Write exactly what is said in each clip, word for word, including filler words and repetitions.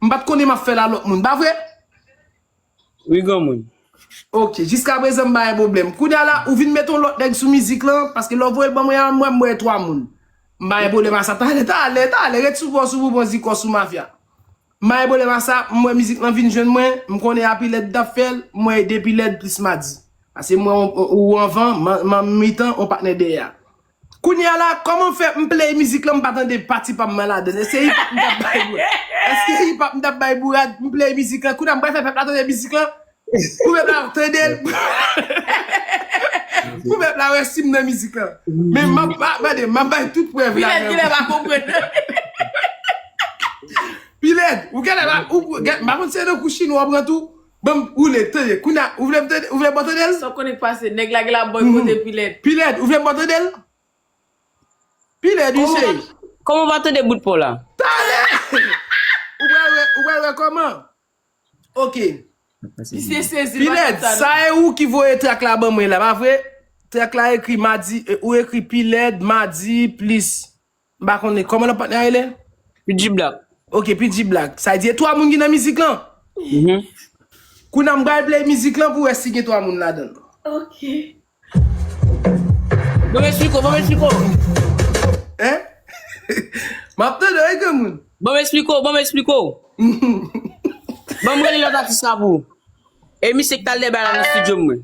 M pa t konnen m ap fè l a lòt moun, pa vre? Wi, granmoun. Ok, jiska prezan m pa gen pwoblèm. Kounye a la, ou vin met yon lòt nèg sou mizik lan, paske lè w voye l ban mwen an, mwen, m wè twa moun. M pa gen pwoblèm a sa. Talè, talè, talè, ret sou bò, sou boubon, zikò, sou mafya. M pa gen pwoblèm a sa, m wè mizik lan vin jwenn mwen, m konnen a Pilèd t ap fè l, m wè e de Pilèd plis Madi. Paske m wè ou anvan, m an mitan, yon patnè dèyè a. Kounye a la, kòman fè m play mizik lan, m pa tande pati pa m nan ladann? Èske hip hop m t ap bay bourad? Èske hip hop m t ap bay bourad? M play mizik lan, kounye a m pral fè pèp la tande mizik lan. Pou pèp la tande l. Pou pèp la wè si m nan mizik lan. Men m ap gade, m ap bay tout prèv la. Pilèd, kilè pa konprann. Pilèd, ou genlè pa, ou, m pa konn si se nan kou chinwa w pran tou. Ban m woule, tande. Kounye a, ou vle m tande, ou vle m tande l? Sa w konnen k pase, nèg la genlè ap bòy kote Pilèd. Pilèd, ou vle m tande l? Pilèd, wi, cheri. Kòman w pa tande bout pa w la? Talè! Ou pral wè, ou pral wè kòman? Ok. Misye sezi. Pilèd, sa e ou ki voye trak la ban mwen la, pa vre? Trak la ekri Madi, e, ou ekri Pilèd, Madi, plis. M pa konnen kòman lòt patnè a rele? P G Black. Ok, P G Black. Sa vle di e twa moun ki nan mizik lan? Kounye a m pral play mizik lan pou wè si gen twa moun ladan l. Ok. Bon, m esplike w, bon, m esplike w. Hein? M ap tande, wi, granmoun. Bon, m esplike w, bon, m esplike w. Ban m rele lòt atis la pou ou. E misye k t al dèbay la nan estidyo mwen.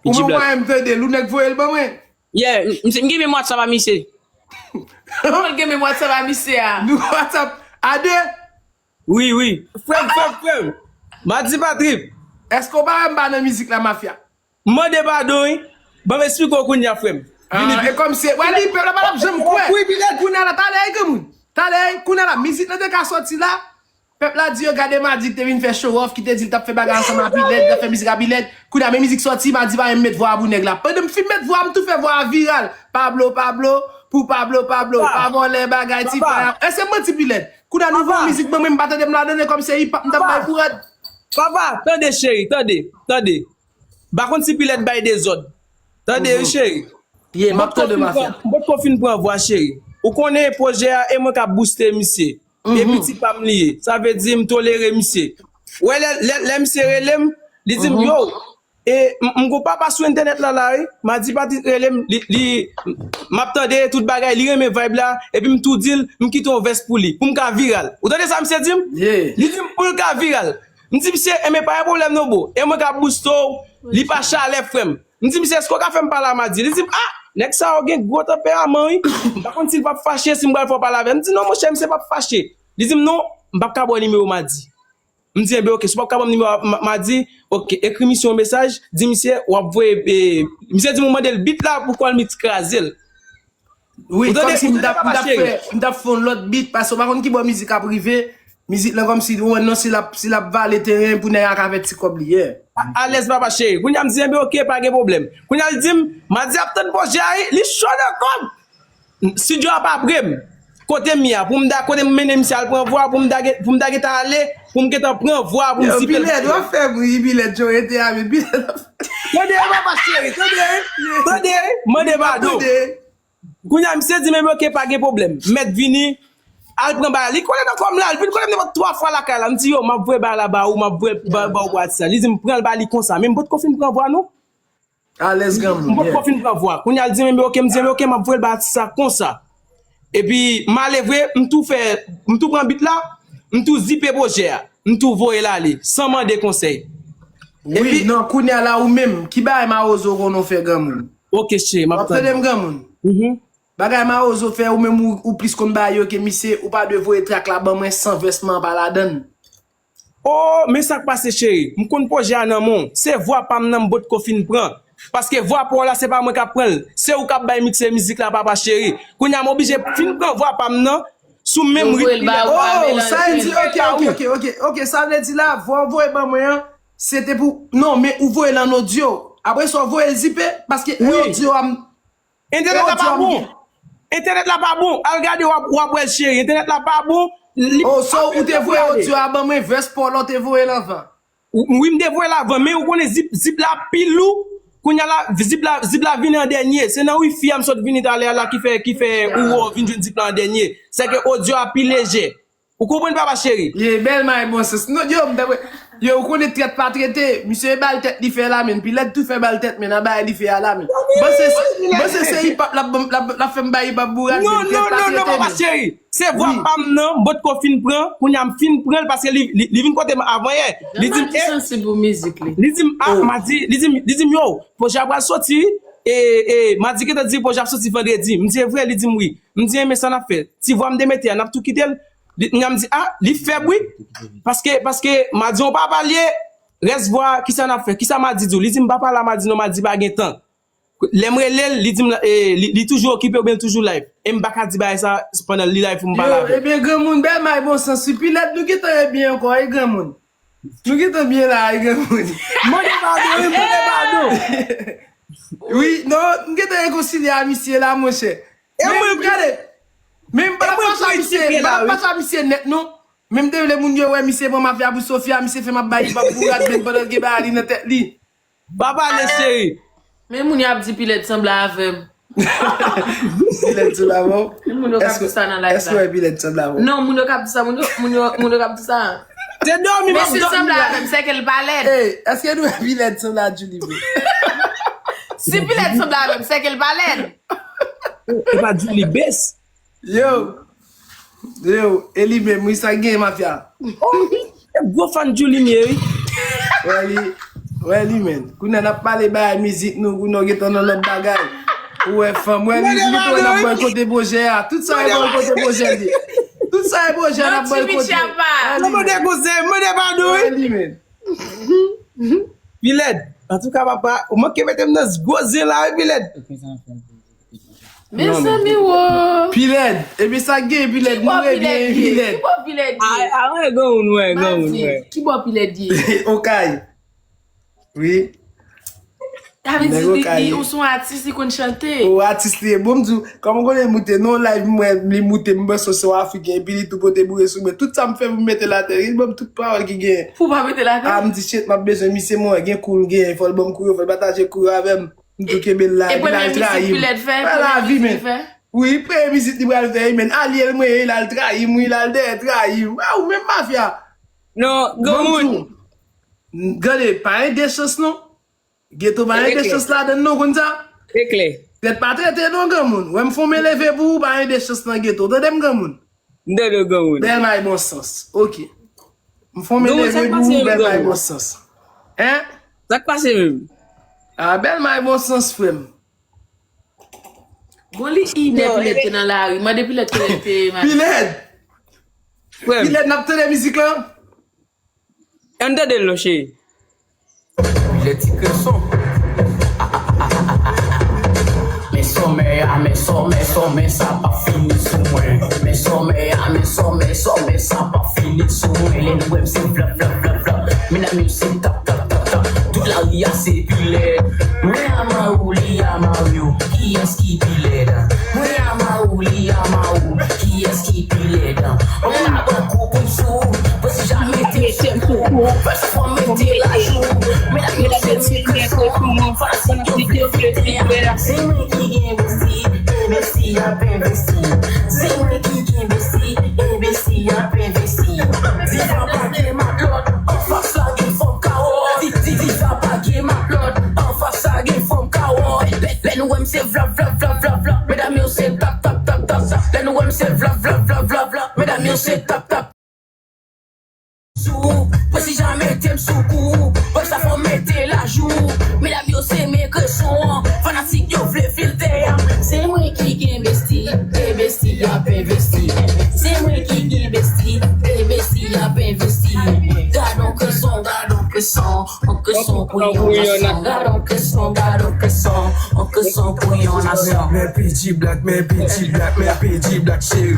Ou mwen pa m tande l, ou nèg voye l ban mwen? Yeah, m gen menm WhatsApp a misye. Ou gen menm WhatsApp a misye a? Nou WhatsApp a de? Wi, wi. Frè m, frè m, frè m. Madi pa trip. Èske w pa wè m pa nan mizik la, mafya? M mande padon, wi. Ban m esplike w kounye a, frè m. Ah, e kòmsi, wè li, pèp la pa t ap janm kwè. Kounye a la, talè, granmoun. Talè, kounye a la, mizik lan te ka sòti la. Pèp la di yo gade Madi ki te vin fè show off, ki te di l t ap fè bagay ansanm a Pilèd, l t ap fè mizik a Pilèd. Kounye a, men mizik sòti, Madi pa menm met vwa a pou nèg la. Pandan m fin met vwa a, m tou fè vwa a viral. Pablo, Pablo, pou Pablo, Pablo, pa vòlè bagay, ti faya. Èske m manti, Pilèd? Kounye a, nou voye mizik ban mwen, m pa tande m ladan l, e kòmsi hip hop m t ap bay pou rad. Papa, tande, cheri, tande, tande. M pa konn si Pilèd bay dezòd. Tande, wi, cheri. Yeah, m ap tande, mafya. M potko fin pran vwa, cheri. Ou konnen pwojè a, e mwen k ap booste misye. E piti pa m li ye. Sa vle di m tolere misye. Wè, lè, lè, lè misye rele m, li di m, yo, e m, m gon papa sou entènèt la, la, wi. Madi pa t rele m, li, li, m ap tande tout bagay, li renmen vibe la, epi m tou di l, m kite yon vès pou li, pou m ka viral. Ou tande sa misye di m? Li di m pou l ka viral. M di misye, enben pa gen pwoblèm non bro. E mwen k ap booste w, li pa chalè frè m. M di misye, èske w ka fè m pale a Madi? Li di m, ah, nèg sa yo gen gwo tanperaman wi. M pa konn si l p ap fache si m pral fè w pale avè l. M di non monchè, misye p ap fache. Li di m non, m p ap ka ba w nimewo Madi. M di enben ok, si w p ap ka ban m nimewo a Madi, ok, ekri misye yon mesaj, di misye w ap voye, e, misye di m ou mande l beat la pou Kolmix kraze l. Wi, kòmsi m t ap, m t ap fè, m t ap fè yon lòt beat, paske w pa konn ki bò mizik ap rive. Mizik lan kòmsi, ou wè non, si l ap, si l ap vale teren pou nèg la ka fè ti kòb li, yeah. Alèz papa cheri. Kounye a m di, enben ok, pa gen pwoblèm. Kounye a l di m, Madi ap tann pwojè a wi, li cho nan kòb. Estidyo a pa pre m. Kote m ye a, pou m ta, kote m mennen misye al pran vwa, pou m ta gen, pou m ta gentan ale, pou m gentan pran vwa, pou m sipe l. Pilèd, w ap fè m ri, Pilèd, jan w rete a, men Pilèd. Tande, papa cheri, tande, tande, mande padon. Kounye a, misye di m, enben ok, pa gen pwoblèm. Mèt vini, al pran bagay. Li kole nan kò m la, li vin kole m nenpòt twa fwa lakay la. M di, yo, m ap voye bagay la ba ou, m ap voye ba, ba ou pou atis la. Li di m, pran l ba li konsa. Men m potko fin pran vwa, non. Alèz granmoun. M potko fin pran vwa. Kounye a, l di m, enben ok, m di, enben ok, m ap voye l ba atis la konsa. Epi, m ale vre, m tou fè, m tou pran beat la, m tou zipe pwojè a. M tou voye l ale, san mande konsèy. Wi, non, kounye a la ou menm, ki bagay mawozo konnen w fè granmoun? Ok, cheri, m ap tande. W ap tande m, granmoun? Bagay mawozo fè, ou menm ou, ou plis konn bagay yo ke misye, ou pa dwe voye trak la ban mwen san vès mwen an pa ladan l. Oh, men sa k pase, cheri. M konn pwojè a nan men w. Se vwa pa m nan m potko fin pran. Paske vwa pa w la, se pa mwen k ap pran l. Se ou k ap bay mikse mizik la, papa cheri. Kounye a, m oblije fin pran vwa pa m nan sou menm ritm li. Oh, sa vle di, ok, ok, ok, ok, ok. Sa vle di la, vwa w voye ban mwen an, se te pou, non, men ou voye l an odyo. Apre sa, w voye l zipe, paske e odyo a m. Entènèt la pa bon. Entènèt la pa bon. Al gade, w ap, w ap wè l, cheri. Entènèt la pa bon. Oh, so ou te voye odyo a ban mwen, vès pa w la, w te voye l anvan. Wi, m te voye l avan, men ou konnen zip, zip la pi lou. Kounye a la, zip la, zip la vini an dènye. Se nan wifi a m sot vini talè a la ki fè, ki fè ou wè w vin jwenn zip la an dènye. Sèke odyo a pi lejè. Ou konprann, papa cheri? Ye, bèl may bon sans. Non, yo, m ta wè. Yo, ou konnen trèt pa trete. Misye ba l tèt li fè la, men. Pilèd tou fè ba l tèt, men, nan bagay li fè a la, men. Bon, se, bon, se, se hip hop, l ap, l ap, l ap fè m bay hip hop bourad, men. Non, non, non, non, papa cheri. Se vwa pa m nan, m potko fin pran, kounye a m fin pran l, paske li, li, li vin kote m avan yè. Li di m, eh, sansib pou mizik li. Li di m, ah, madi, li di m, li di m, yo, pwojè a pral soti, e, e, madi gentan di pwojè ap soti vandredi. M di, e vre? Li di m, wi. M di, enben, sa n ap fè? Ti vwa m te mete a, n ap tou kite l? Li, kounye a m di, ah, li fèb, wi. Paske, paske, madi yon papa l ye, rès vwa, kisa n ap fè? Kisa madi di w? Li di m, pa pale a madi non, madi pa gen tan. Lè m rele l, li di m, e, li, li toujou okipe oubyen l toujou live. E m pa ka di bagay sa pandan li live pou m pale avè l. Yo, ebyen, granmoun, bèl may bon sans, wi, Pilèd, nou gentan rebyen ankò, wi, granmoun. Nou gentan byen la, wi, granmoun. Mande padon, wi, mande padon. Wi, non, m gentan rekonsilye a misye la, monchè. E men, mwen, gade, men m pa t ap pase a misye, m pa t ap pase a misye nèt, non. Men m te vle moun yo wè misye pran mafya pou Sofia, misye fè m ap bay hip hop bourad, men pandan l gen bagay li nan tèt li. Pa pale, cheri. Men moun yo ap di Pilèd sanble avè m. Pilèd sanble avè w? Moun yo k ap di sa nan live la. Èske w wè Pilèd sanble avè w? Non, moun yo k ap di sa, moun yo, moun yo, moun yo k ap di sa. Se dòmi m ap dòmi la. Men si l sanble avè m, se ke l pa lèd. Ey, èske nou wè Pilèd sanble a Julie vre? Si Pilèd sanble avè m, se ke l pa lèd. E pa Julie Best. Yo, yo, e li menm, wi, sa k gen, mafya? Oh, e gwo fan Julie m ye, wi. Wè li, wè li, men. Kounye a n ap pale bagay mizik nou, kounye a w gentan nan lòt bagay. Ou wè fanm, wè li, li tou n ap bòykote pwojè a. Tout sa e bòykote pwojè li. Tout sa e pwojè n ap bòykote. Mande konsèy, mande padon, wi. Wè li, men. Pilèd, antouka, papa, ou manke mete m nan gwo zen la, wi, Pilèd. Mezanmi wo. Pilèd. Epi sa k gen Pilèd, nou rebyen Pilèd. Ki bò Pilèd ye? Ki bò Pilèd ye? Okay. Wi. Sa vle di li, li, ou se yon atis, li konn chante. O, atis li ye. Bon, m di w, kòman w konnen li moute? Non, live m wè li moute, m panse se yon Afriken, epi li tou pote boure sou mwen. Tout sa m fè pou m mete l atè, li ban m tout pawòl ki genyen. Pou w pa mete l atè? A, m di, shit, m ap bezwen misye, mwen gen kou l genyen, fò l ban m kou yo, fò l pataje kou yo avè m. M tou kenbe l la, epi l al trayi m. E premye mizik Pilèd fè? Premye mizik li fè? Wi, premye mizik li pral fè, wi, men alye l mwen ye, l al trayi m, wi, l al dèyè trayi m. A, ou menm mafya. Non, granmoun. Gade, pa gen de chans non. Geto pa gen de chans ladann non, konn sa? Se klè. Trèt pa trete non, granmoun. Wè m fon men leve pou ou, pa gen de chans nan geto. Tande m, granmoun. M tande w, granmoun. Bèl may bon sans. Ok. M fon men leve pou ou, bèl may bon sans. Hein? Sa k pase menm? Ah, bèl may bon sans, frè m. Bon, li inè Pilèd te nan lari. Mande Pilèd kote l te ye, Madi. Pilèd! Frè m. Pilèd, n ap tande mizik lan? Ann tande l non, cheri. Lè ti kreson. Men sòmè a, men sòmè, sòmè sa p ap fini sou mwen. Men sòmè a, men sòmè, sòmè sa p ap fini sou mwen. Lè nou wè m se vlòp, vlòp, vlòp, vlòp. Medam yo se tap, tap, tap, tap. Tout lari a se Pilèd. Mwen a Mauli, a Mario. Kiyès ki pi lèd? Mwen a Mauli, a Mauli. Kiyès ki pi lèd? Ou pa ban kou pou m sou. Presi ja mete m sou kou. Fè sa fò mete lajou. Medam yo se ti kreson. Fanatik yo vle fete. Se mwen ki gen besti. Enbesti ap envesti. Se mwen ki gen besti. Enbesti ap envesti. Diva pa gen matlòt. Anfas la gen fòm kawo. Di, di, diva pa gen matlòt. Anfas la gen fòm kawo. Lè, lè nou wè m se vlòp, vlòp, vlòp, vlòp, vlòp. Medam yo se tap, tap, tap, tap, tap. Lè nou wè m se vlòp, vlòp, vlòp, vlòp, vlòp. Medam yo se tap, tap. Sou, presi ja mete m sou kou. Presa fò mete lajou. Medam yo se men kreson an. Fanatik yo vle filtè a. Se mwen ki gen besti. E besti ap envesti. Se mwen ki gen besti. E besti ap envesti. Gadon kreson, gadon kreson. On kreson pou yon nasyon. Gadon kreson, gadon kreson. On kreson pou yon nasyon. Men P G Black, men P G Black, men P G Black cheri.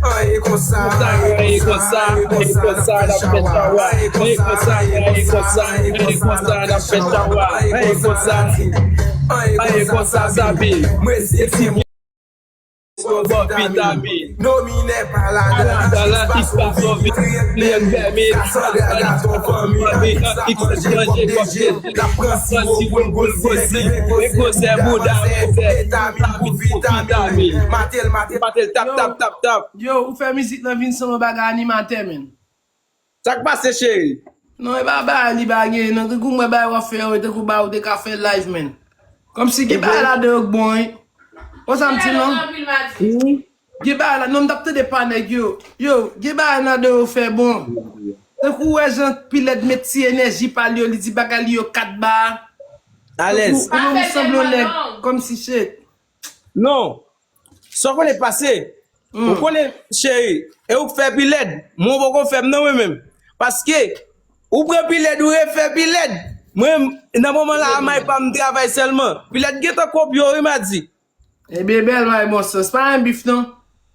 An e konsa, an e konsa, an e konsa, n ap fè chawa. An e konsa, an e konsa, an e konsa, n ap fè chawa. An e konsa, an e konsa, zabi. Mwen se ti bò vitamin. Nominè pa ladan, Alan, Alan, X Paso, Vitriyen, Bèmi, Kasandra, Gason, Fanmi, X ap manje kòb de jèn, l ap pran siwo pou l gwosi, men gwosè bouda, gwosè vitamin pou vitamin. Mate l, mate l. Mate l, tap, tap, tap, tap. Yo, ou fè mizik lan vin sanble yon bagay animatè, menn. Sa k pase, cheri? Non, e pa bagay li pa gen, non, tankou mwen bagay w ap fè yo, e tankou bagay ou te ka fè live, menn. Kòmsi gen bagay ladan yo k bon, wi. Konsa m di, non? Gen bagay la, non, m t ap tande pa nèg yo. Yo, gen bagay ladan yo fè bon. Tankou w wè jan Pilèd met ti enèji pa l yo, li di bagay li yo kat ba. Alèz. Tankou ou menm ou sanble yon nèg, kòmsi shit. Non. Sa w konnen pase? Ou konnen, cheri, e ou k fè Pilèd. Mwen, ou poko fè m non, mwen menm. Paske, ou pran Pilèd, ou refè Pilèd. Mwen, nan moman la, a may pa m travay sèlman. Pilèd gentan kopye w, wi, m a di. Ebyen, bèl may, bon sans. Pa yon bif, non.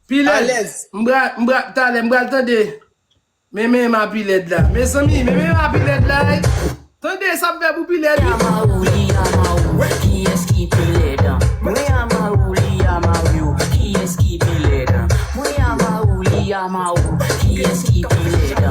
Pilèd. Alèz. M bra, m bra, talè, m pral tande. Men, men, ma Pilèd la. Mezanmi, men, men, ma Pilèd la, ey. Tande, sa m fè pou Pilèd, wi. Li a ma ou, li a ma ou. Kiyès ki pi lèd? Mwen a ma ou, li a ma ou. Kiyès ki pi lèd? Mwen a ma ou, li a ma ou. Kiyès ki pi lèd?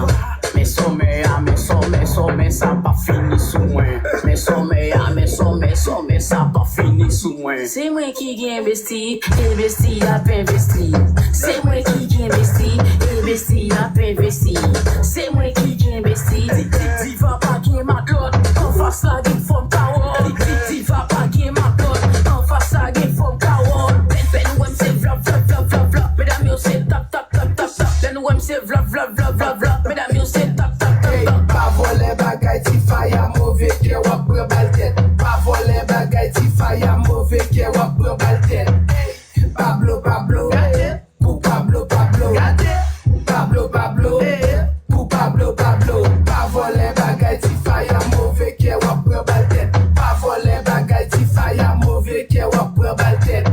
Men sòmè a, men sòmè, sòmè sa p ap fini sou mwen. Men sòmè a, men sòmè, sòmè sa p ap fini sou mwen. Se mwen ki gen besti, e besti ap envesti. Se mwen ki gen besti, e besti ap envesti. Se mwen ki gen besti. Di, di, diva pa gen matlòt, anfas la gen fòm kawòl. Di, di, diva pa gen matlòt, anfas la gen fòm kawòl. Pen, pen, ou wè m se vlap, vlap, vlap, vlap, vlap. Medam yo se tap, tap, tap, tap, tap. Lè nou wè m se vlap, vlap, vlap, vlap, vlap. Medam yo se tap, tap, tap, tap, tap. Ey, pa vòlè bagay, ti faya, move kè, w ap pran bal tèt. Pa vòlè bagay, ti faya, move kè, w ap pran bal tèt. Ey, Pablo, Pablo, ey, pou Pablo, Pablo. Pablo, Pablo, ey, pou Pablo, Pablo. Pa vòlè bagay, ti faya, move kè, w ap pran bal tèt. Pa vòlè bagay, ti faya, move kè, w ap pran bal tèt.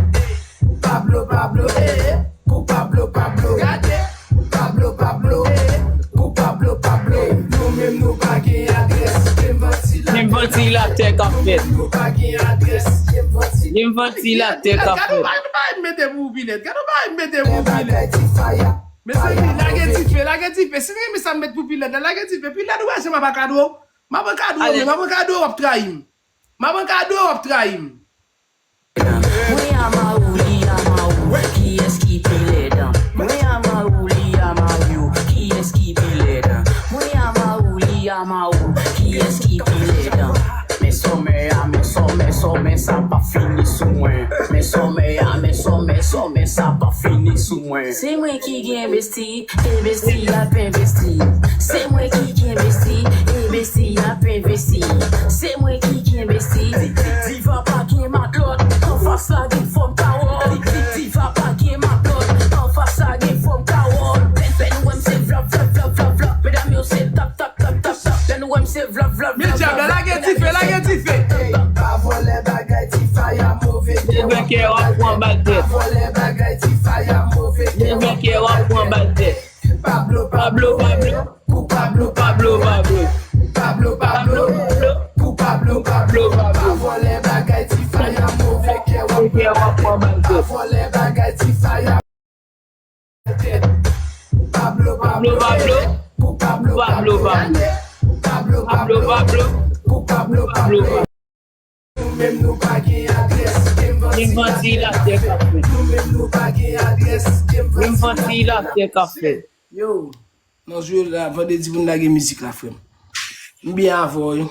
Pablo, Pablo, eh, pou Pablo, Pablo. Gade. Pablo, Pablo, eh, pou Pablo, Pablo. Nou menm nou pa gen adrès. Gen vantilatè. Gen vantilatè k ap fèt. Nou pa gen adrès. Gen vantilatè. Gen vantilatè k ap fèt. Gade yon bagay m mete pou ou, Pilèd. Gade yon bagay m mete pou ou, Pilèd. Mezanmi, lage dife, lage dife. Si nou renmen sa m met pou Pilèd la, lage dife. Pilèd, ou wè jan m ap akadre w? M ap akadre w, men m ap akadre w, w ap trayi m. M ap akadre w, w ap trayi m. Mwen a ma ou, li a ma ou, kiyès ki pi lèd? Mwen a ma ou, li a ma ou, kiyès ki pi lèd? Mwen a ma ou, li a ma ou, kiyès ki pi lèd? Men sòmè a, men sòmè, sòmè sa p ap fini sou mwen. Men sòmè a, men sòmè, sòmè sa p ap fini sou mwen. Se mwen ki gen besti, envesti ap envesti. Se mwen ki gen besti, envesti ap envesti. Se mwen ki gen besti. Di, di, diva pa gen matlòt, anfas la gen fòm kawòl. Di, di, diva pa gen matlòt, anfas la gen fòm kawòl. Pen, pen, ou wè m se vlap, vlap, vlap, vlap, vlap. Medam yo se tap, tap, tap, tap, tap. Lè nou wè m se vlap, vlap, vlap, vlap, vlap. Medam, lage dife, lage dife. Ey, pa vòlè bagay, ti faya, move kè, w ap pran bal tèt. Pa vòlè bagay, ti faya, move kè, w ap pran bal tèt. Pablo, Pablo, Pablo, pou Pablo, Pablo, Pablo. Pablo, Pablo, Pablo, pou Pablo, Pablo. Pablo, Pablo. Pa vòlè bagay, ti faya, move kè, w ap pran bal tèt. Pa vòlè bagay, ti faya. Pablo, Pablo, Pablo, pou Pablo, Pablo, Pablo. Pablo, Pablo, Pablo, pou Pablo, Pablo. Nou menm nou pa gen adrès, gen vantilatè k ap fèt. Nou menm nou pa gen adrès, gen vantilatè k ap fèt. Yo, nan jou la, vandredi pou n lage mizik la, frè m. M byen avè w, yo.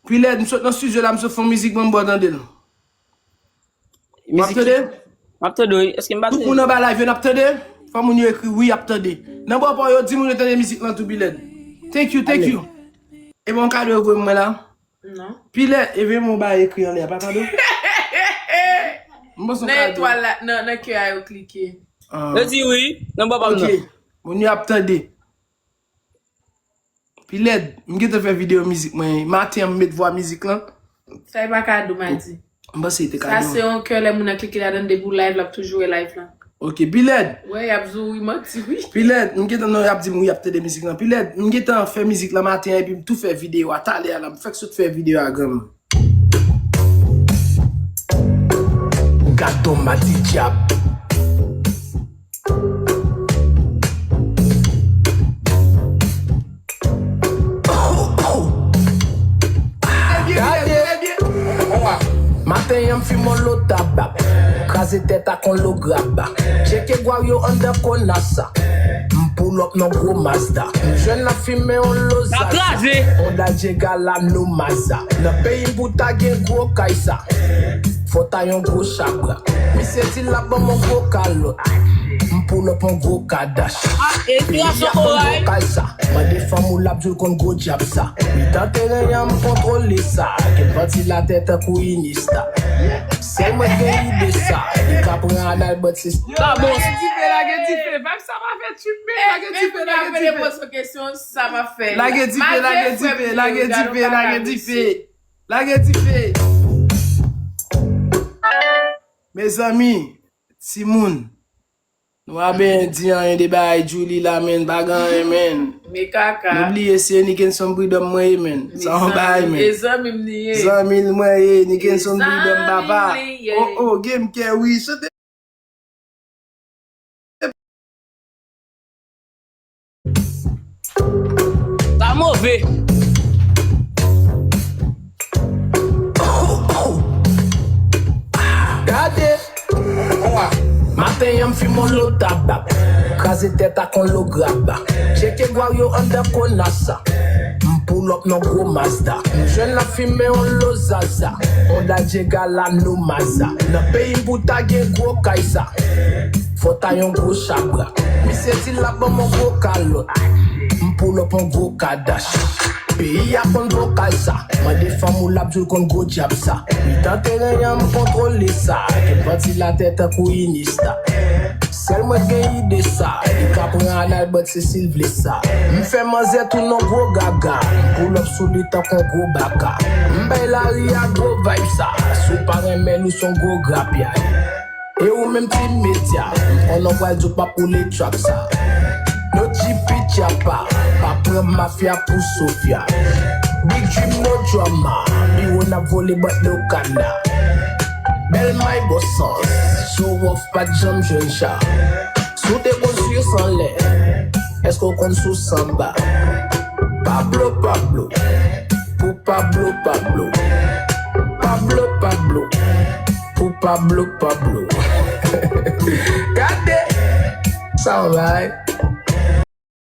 Pilèd, m sot nan estidyo la, m sot fè yon mizik, ban m ba w tande l. W ap tande? M ap tande, wi. Èske m pa tande? Tout moun anba live yo, n ap tande? Fò moun yo ekri wi, y ap tande. Nan bò pa w yo, di moun yo tande mizik lan tou, Pilèd. Thank you, thank you. E bon kado yo voye mwen la? Non. Pilèd, e voye mwen yon bagay ekri anlè a, pa kado? M panse yon kado. Nan etwal la, nan, nan kè a yo klike. Ah. Yo di wi, nan bò pa m nan. Ok. Moun yo ap tande. Pilèd, m gentan fè videyo mizik mwen. Maten an, m met vwa mizik lan. Sa e pa kado, m a di. M panse se te kado. Sa se yon kè, lè moun nan klike ladan l depi w live, l ap toujou wè live lan. Ok, Pilèd. Wè, y ap di w wi, manti wi. Pilèd, m gentan, non, y ap di m wi, y ap tande mizik lan. Pilèd, m gentan fè mizik lan maten an, epi m tou fè videyo a talè a la. M fèk sot fè videyo a, granm. Gadon madidyab. Kraze tèt ak on lo graba. Tcheke gwav yo anndan konasa. M pull up nan gwo Mazda. M jwenn nan fimen on lo Zaza. Kraze. Honda Jegga la no Mazda. Nan peyi m pou ta gen gwo kay sa. Fò ta yon gwo chabra. Misye di l ap ban m on gwo kalòt. M pull up on gwo Kadash. Peyi a konn gwo kay sa. Mande fanm ou l ap di l konn gwo djab sa. Mitan teren an m kontwole sa. Gen vantilatè tankou Inista. Sèl mwen gen ide sa. Li ka pran anal bòt se. Sa bon. Lage dife, lage dife. Vibe sa pa fè trip, men lage dife, lage dife. Poze kesyon, sa pa fè. Lage dife, lage dife, lage dife, lage dife. Lage dife. Mezanmi, timoun, nou pa benyen di anyen de bagay Djouly la, menn, pa gen anyen, menn. Men kaka. Nou bliye se Nickenson Prud'homme mwen ye, menn. Sa yon bagay, menn. E zanmi m li ye. Zanmi l mwen ye, Nickenson Prud'homme, papa. Oh, oh, game kè, wi, chante. Sa move. Gade. Maten an m fimen on lo tabak. Kraze tèt ak on lo graba. Tcheke gwav yo anndan konasa. M pull up nan gwo Mazda. M jwenn nan fimen on lo Zaza. Honda Jegga la no Mazda. Nan peyi m pou ta gen gwo kay sa. Fò ta yon gwo chabra. Misye di l ap ban m on gwo kalòt. M pull up on gwo Kadash. Peyi a konn vokal sa. Mande fanm ou l ap di l konn gwo djab sa. Mitan teren an m kontwole sa. Gen vantilatè tankou Inista. Sèl mwen gen ide sa. Li ka pran anal bòt se si l vle sa. M fè manzè tounen on gwo gaga. M pull up sou li tankou on gwo baka. M bay lari a gwo vibe sa. Si w pa renmen l ou s on gwo grapyay. E ou menm ti medya, m konnen w pral di w p ap woule track sa. No G P Tchapa, pa pran mafya pou Sofia. Big dream, no drama, biwo n ap vole bòt no kana. Bèl may bon sans, show off pa t janm jwenn cha. Si w te gon zye san lè, èske w konn sou sanba? Pablo, Pablo, pou Pablo, Pablo. Pablo, Pablo, pou Pablo, Pablo. Gade, sa w bay.